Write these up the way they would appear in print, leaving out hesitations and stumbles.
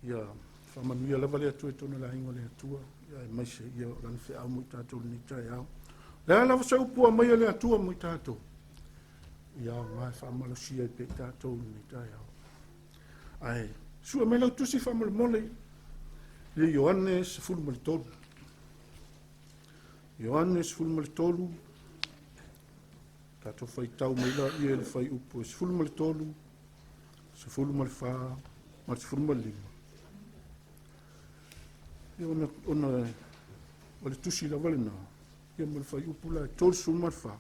Ia faamanuia lava le Atua i totonu o le aiga o le Atua, ia aemaise ia o lana feau mo i tatou i lenei taeao. O le a lava se upu ua aumai e le Atua mo i tatou, ia aoga e faamalosia ai pea i tatou i lenei taeao. Ae sue mai lau tusi faamolemole i Ioane 13. Ioane 13, tatou faitau mai la ia i le fuaiupu e 13, 14 ma le 15. Ia ona, ona o le tusi lava lena, ia ma le fuaiupu la e 34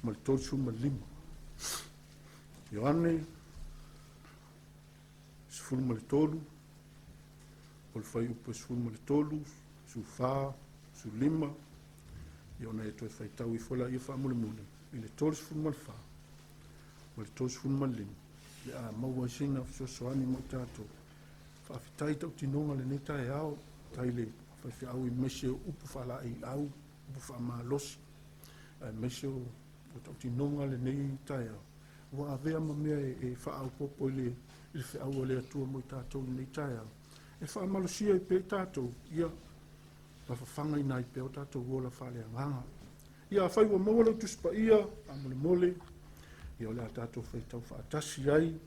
ma le 35. Ioane 13, o le fuaiupu e 13, 14, 15, ia ona e toe faitau ifo laia faamolemole i le 34 ma le 35, le a maua ai sina fesoasoani mo i tatou. Faafetai tautinoga lenei taeao, tai le faifeau aemaise o upu faalaeiau, upu faamalosi, aemaise o tautinoga lenei taeao. Ua avea ma mea e faaopoopo i le, i le feau a le Atua mo i tatou i lenei taeao. E faamalosia ai pea i tatou, ia, lafafagaina ai pea o tatou ola faaleagaga. Ia, afai ua maua lau Tusi Paia, faamolemole, ia o le a tatou faitau faatasi ai,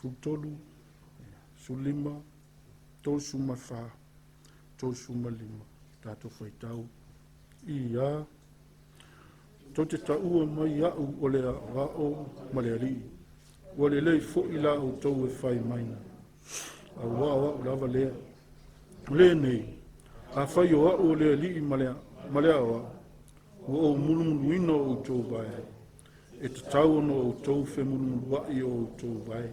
13, 15, 34, 35, tatou faitau ia tou te taua mai au o le aoao ma le alii. Ua lelei foi la outou e fai maina, auā o au lava lea. O lenei, afai o au o le alii ma le, ma le aoao, ua ou mulumuluina o outou vae, e tatau ona outou femulumuluaʻi o outou vae,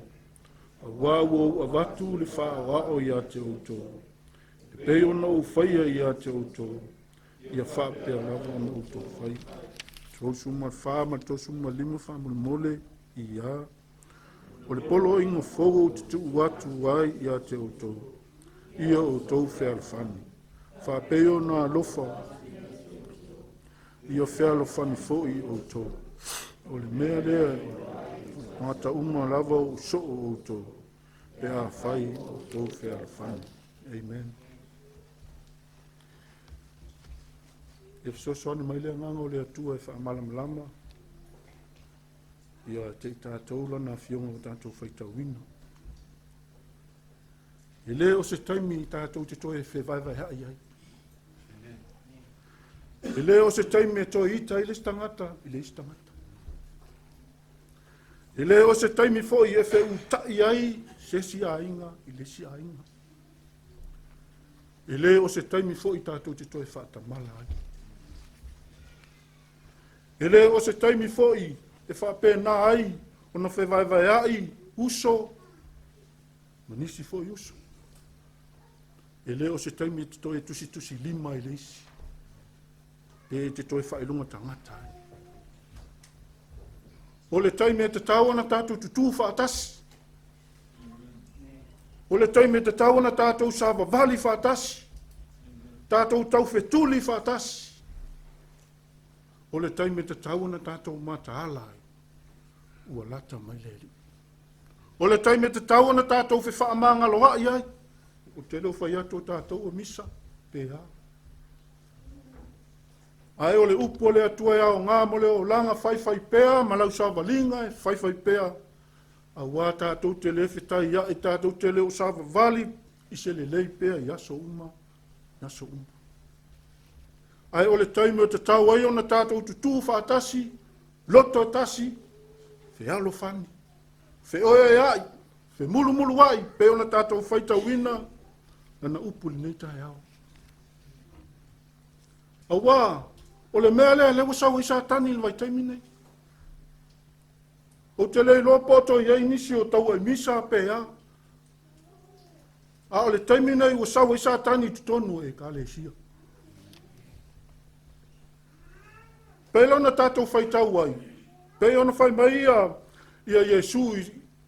auā ua ou avatu le faaoao iā te outou, e pei ona ou faia iā te outou, ia faapea lava ona outou fai. 34 ma le 35 faamolemole, ia. O le poloaiga fou ou te tuu atu ai ia te outou, ia outou fealofani. Faapei ona alofa, ia fealofani foi outou. O le mea lea, tagata uma lava o soo outou, pe afai outou fealofani. Amen. Ia fesoasoani mai le agaga o le Atua e faamalamalama ia te i tatou lana afioga ua tatou faitauina. E le o se taimi tatou te toe fevaevaeaʻi ai. E le o se taimi e toe ita ai le isi tagata i le isi tagata. E le o se taimi foi e feutaʻi ai se isi aiga i le isi aiga. E le o se taimi foi tatou te toe faatamala ai. E le o se taimi foi e faapena ai ona fevaevaeaʻi uso ma nisi foi uso. E le o se taimi e te toe tusitusi lima i le isi, pe e te toe faailoga tagata ai. O le taimi e tatau ona tatou tutū faatasi. O le taimi e tatau ona tatou savavali faatasi, tatou taufetuli faatasi. O le taimi e tatau ona tatou mataala ai, ua lata mai le Alii. O le taimi e tatau ona tatou fefaamagaloaʻi ai, ou te le o fai atu o tatou o misa, pe a. Ae o le upu a le Atua e aoga mo le olaga faifai pea ma lau savaliga e faifai pea Auā tatou te le fetaiaʻi, tatou te le o savavali i se lelei pea i aso uma, i aso uma. Ae o le taimi o tatau ai ona tatou tutū faatasi, loto e tasi, fealofani, feoeoeaʻi, femulumuluaʻi, pei ona tatou faitauina lana upu i lenei taeao. Auā, o le mea lea lea ua sau ai Satani i le vaitaimi nei. Ou te le iloa po o toe i ai nisi o taua i misa pe a. A o le taimi nei ua sau ai Satani i totonu o Ekalesia. Pei la ona tatou faitau ai, pei ona fai mai ia, ia Iesu i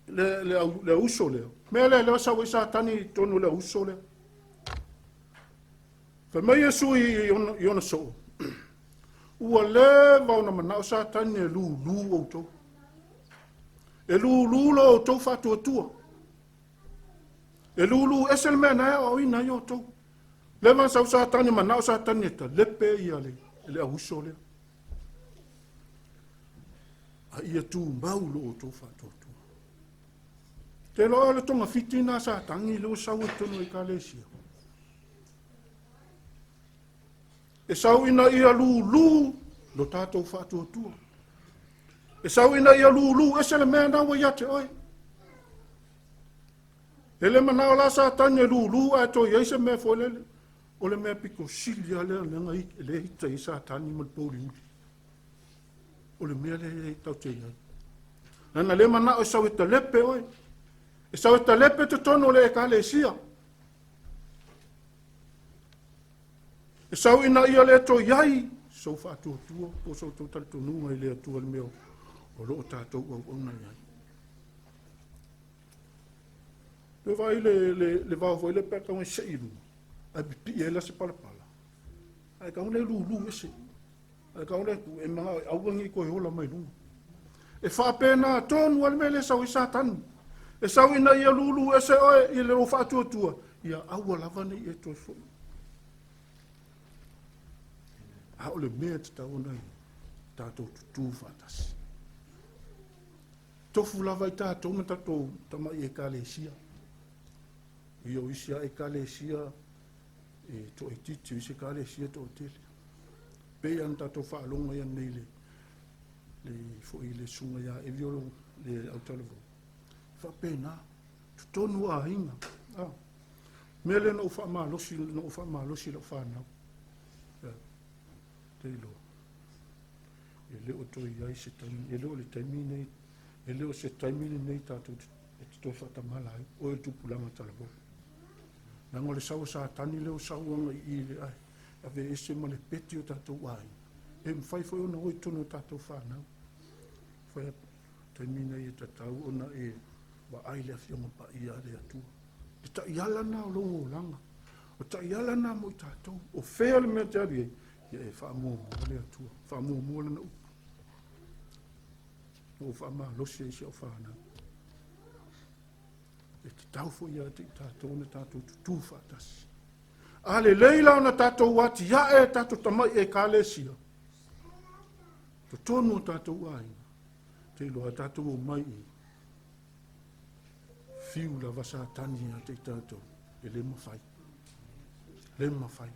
le, le, au, le auso lea. Mea lea lea sau ai Satani i totonu o le auso lea. Fai mai Iesu i, i, ona, i ona soo, ua leva ona manao Satani e lūlū outou. E lūlū lo outou faatuatua. E lūlū ese le mea na e aoaoina ai outou. Leva na sau Satani, manao Satani e talepe ia le, le auuso lea. A ia tumau lo outou faatuatua. Te loa o le togafiti na Satani le ua sau e tonu e kalesia. E sau ina ia lūlū lo tātou faatuatua. E sau ina ia lūlū ese le mea na ua ia te oe. E le manao la Satani e lūlū ae toe i ai se mea foi lele. O le mea pito sili lava lea leaga e le ita i Satani ma le pouliuli. O le mea lea e tau te i ai. Leaga le manao e sau e talepe oe. E sau e talepe totonu o le ekalesia. E sau ina ia le toe i ai sou faatuatua po o so outou talitonuga i le Atua le mea o lo o tatou auauna i ai. Le vaai le, le, le vao foi le pe tau e sei luga, ai pipii ai la se palapala. Ai kau le lulu ese. Ai kau le tu e manga e aua ngi koe ola mai luga. E faapena tonu a le mea le sau i Satani. E sau ina ia lulu ese oe i le lou faatuatua, ia aua lava nei e toe foi. A o le mea e tatau ona i tatou tutū faatasi. Tofu lava i tatou ma tatou tamai ekalesia. Ia o isi a ekalesia e toaitiiti, o isi ekalesia toatele. Pei ona tatou faalogo ai nei le, le foi le susuga ia Evio le autalavou. Faapena, totonu o aiga. Ah. Mea lea na ou faamalosi, na ou faamalosi lau fanau. Te iloa. E le o toe i ai se taimi, e le o le taimi nei, e le o se taimi lenei tatou e te toe faatamala ai, oe le tupulaga talavou. Leaga o le sau a Satani lea o sau aga i i le ai, ave ese ma le peti o tatou aiga. E mafai foi ona o i totonu o tatou fanau. Fai atu, taimi nei e tatau ona e vaai le Afioga Paia a le Atua. Le taiala na o lou olaga. O taiala na mo i tatou. O fea le mea te alu i ai? Ia e faamuamua le Atua. Faamuamua lana upu. Na ou faamalosi ai si au fanau. E tatau foi ia te i tatou ona tatou tutū faatasi. A lelei la ona tatou atiae tatou tamai ekalesia, totonu o tatou aiga, te iloa tatou omai i fiu lava Satani ia te i tatou, e le mafai. Le mafai.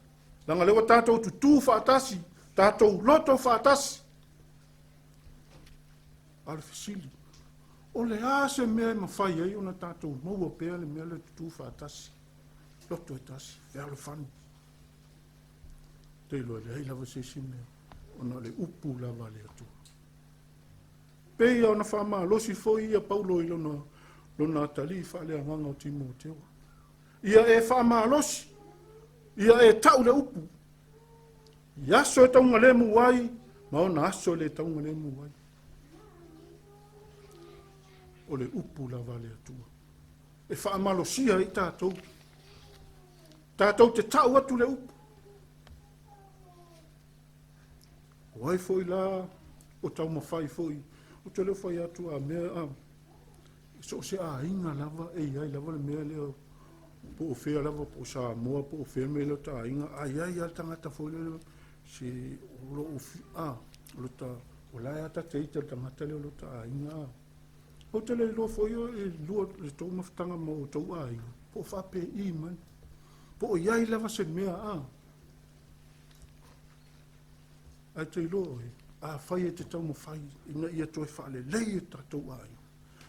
Leaga lea ua tatou tutū faatasi, tatou loto faatasi. A o le fesili, o le a se mea e mafai ai ona tatou maua pea le mea lea tutū faatasi, loto e tasi, fealofani. Te iloa leai lava se isi mea, ona o le upu lava a le Atua. Pei ona faamalosi foi ia Paulo i lona, lona atalii faaleagaga o Timoteo. Ia e faamalosi, ia e tau le upu, i aso e taugalemu ai, ma ona aso e le taugalemu ai. O le upu lava a le Atua. E faamalosia ai tatou. Tatou te tau atu le upu. O ai foi la o taumafai foi, ou te le o fai atu a mea a, so o se aiga lava e i ai lava le mea lea po o fea lava, po o Samoa, po o fea mea lea o ta aiga, a i ai lava le tagata foi lea se o lo o, a, o lo ta, o la e a ta te ita le tagata lea o lo ta aiga, a. Ou te le iloa foi o e lua le tou mafutaga ma outou aiga, po o faapei mai, po o i ai lava se mea, a. Ae te iloa oe, afai e te taumafai ina ia toe faalelei e tatou aiga,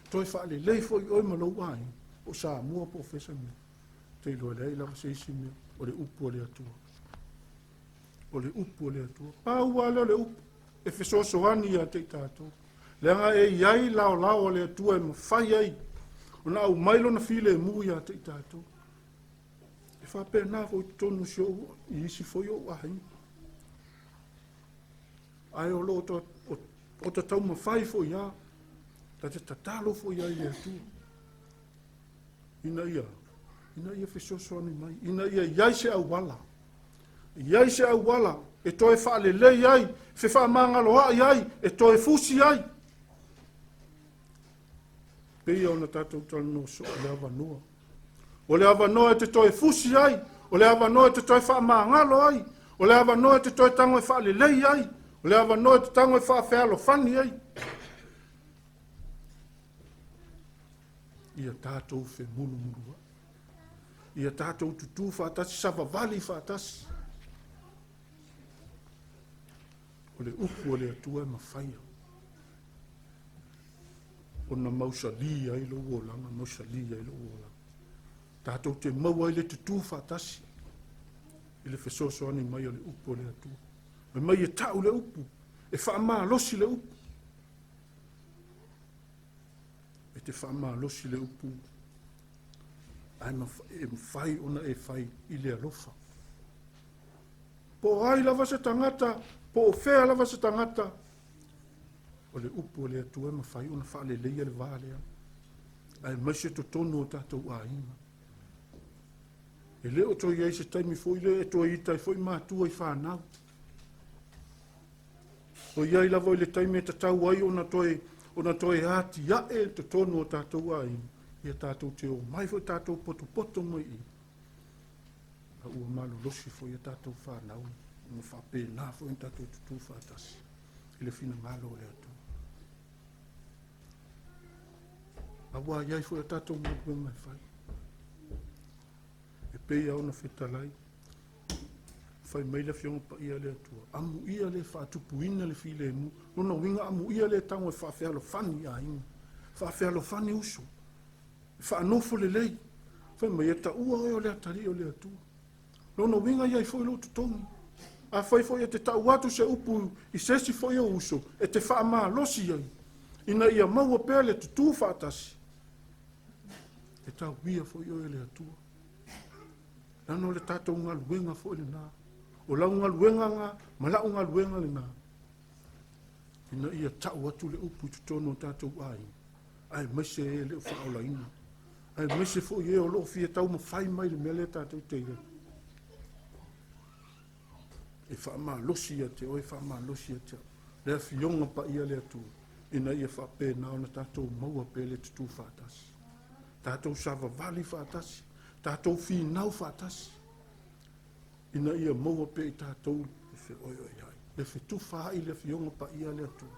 toe faalelei foi oe ma lou aiga, po o Samoa po o fea se mea, te iloa leai lava se isi mea, o le upu a le Atua. O le upu a le Atua. Pau lava lea o le upu e fesoasoani ia te i tatou. Leaga e i ai laolao a le Atua e mafai ai ona aumai lona filemu ia te i tatou. E faapena foi totonu si ou, i isi foi ou aiga. Ae o lo o, o, o ta taumafai foi lava, ta te tatalo foi lava i le Atua, ina ia, ina ia fesoasoani mai, ina ia i ai se auala, i ai se auala e toe faalelei ai, fefaamagaloa'i ai, e toe fusi ai. Pei ona tatou talanoa soo i le avanoa. O le avanoa e te toe fusi ai, o le avanoa e te toe faamagalo ai, o le avanoa e te toe tago e faalelei ai, o le avanoa e te tago e faafealofani ai. Ia tatou femulumuluai. Ia tatou tutū faatasi, savavali faatasi. O le upu a le Atua e mafaia ona mausali ai lou olaga, mausali ai lou olaga. Tatou te maua ai le tutū faatasi i le fesoasoani mai o le upu a le Atua. Fai mai e tau le upu, e faamalosi le upu. E te faamalosi le upu ae e mafai ona e fai i le alofa. Po o ai lava se tagata, po o fea lava se tagata, o le upu a le Atua e mafai ona faaleleia le va lea, aemaise totonu o tatou aiga. E le o toe i ai se taimi foi lea e toe ita ai foi matua i fanau. O i ai lava i le taimi e tatau ai ona toe, ona toe atiae totonu o tatou aiga, ia tatou te omai foi tatou potopoto mai i a ua malolosi foi a tatou fanau ma faapena foi ona tatou tutū faatasi i le finagalo o le Atua. Aua i ai foi a tatou galuega e fai. E pei lava ona fetalai, fai mai le Afioga Paia a le Atua, amuia le faatupuina le filemu, lona uiga amuia le tago e faafealofani i aiga, faafealofani uso, e faanofo lelei. Fai mai, e taua oe o le atalii o le Atua. Lona uiga i ai foi lou totogi. Afai foi e te tau atu se upu i se isi foi ou uso, e te faamalosi ai, ina ia maua pea le tutū faatasi, e tauia foi oe e le Atua. Leaga o le tatou galuega foi lena. O lau galuega lena ma lau galuega lena. Ina ia tau atu le upu i totonu o tatou aiga, aemaise e le o faaolaina, aemaise foi e o lo o fia taumafai mai le mea lea tatou te i ai. E faamalosi ia te oe, faamalosi ia te au. Le Afioga Paia le Atua, ina ia faapena ona tatou maua pea le tutū faatasi. Tatou savavali faatasi, tatou finau faatasi, ina ia maua pea i tatou le feoeoeai, le fetufaai le Afioga Paia le Atua.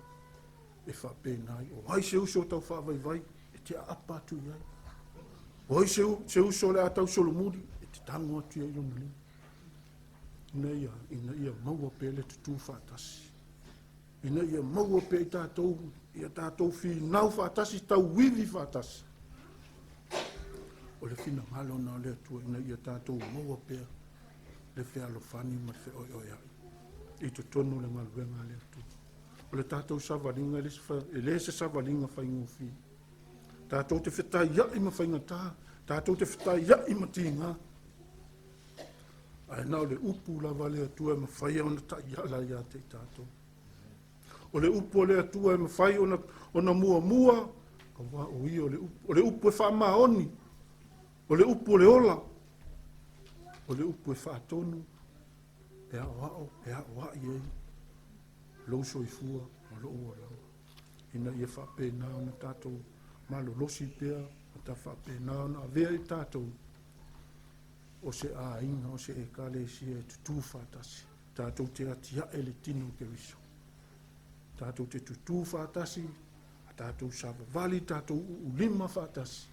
E faapena ai, o ai se uso o tau faavaivai, e te aapa atu i ai. O ai se, se uso o le a tau solomuli, e te tango atu i ai lona lima. Ina ia, ina ia maua pea le tutū faatasi. Ina ia maua pea i tatou, ia tatou finau faatasi, tauivi faatasi. O le finagalo na o le Atua ina ia tatou maua pea le fealofani ma le feoeoeai i totonu o le galuega a le Atua. O le tatou savaliga e le se savaliga faigofie. Tatou te fetaiai ma faigata, tatou te fetaiai ma tiga. Ae na o le upu lava a le Atua e mafai ona taiala ia te i tatou. O le upu a le Atua e mafai ona, ona muamua, aua o ia o le upu, o le upu e faamaoni, o le upu o le ola, o le upu e faatonu, e aoao, e aoai ai lou soifua ma lou olaga. Ina ia faapena ona tatou malolosi pea, ma ta faapena ona avea i tatou o se aiga, o se ekalesia e tutū faatasi. Tatou te atiae le tino o Keriso. Tatou te tutū faatasi, a tatou savavali, tatou uulima faatasi,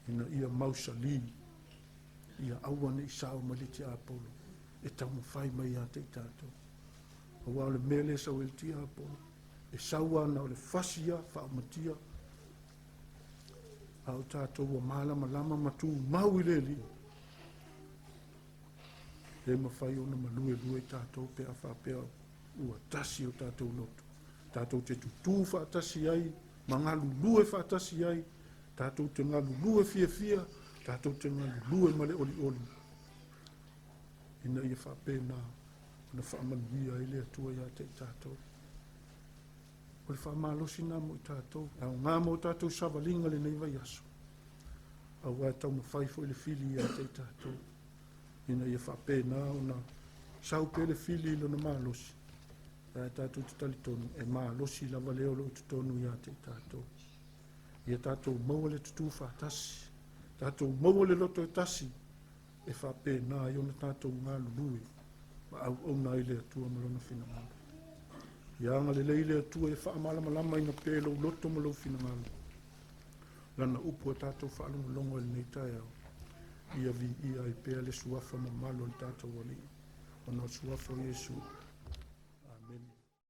ina ia mausali, ia aua ne i sao mai le tiapolo e taumafai mai ia te i tatou. Aua o le mea lea e sau ai le tiapolo, e sau ana o le fasi ia, faaumatia, A o tatou ua malamalama ma tumau i le Alii, le mafai ona maluelue tatou pe a faapea ua tasi o tatou loto. Tatou te tutū faatasi ai ma galulue faatasi ai, tatou te galulue fiafia, tatou te galulue ma le olioli, ina ia faapena ona faamanuia ai le Atua ia te i tatou. O le faamalosi lena mo i tatou, e aoga mo tatou savaliga lenei vaiaso, aua e taumafai foi le fili ia te i tatou, ina ia faapena ona sau pea le fili i lona malosi, ae tatou te talitonu e malosi lava lea o lo o i totonu ia te i tatou. Ia tatou maua le tutū faatasi, Tatou maua le loto e tasi e faapena ai ona tatou galulue ma auauna ai le Atua ma Lona finagalo. Ia agalelei le Atua ia faamalamalamaina pea lou loto ma lou finagalo. Lana upu a tatou faalogologo i lenei taeao. Ia viia ai pea le suafa mamalu o le tatou Alii, ona o le suafa o Iesu.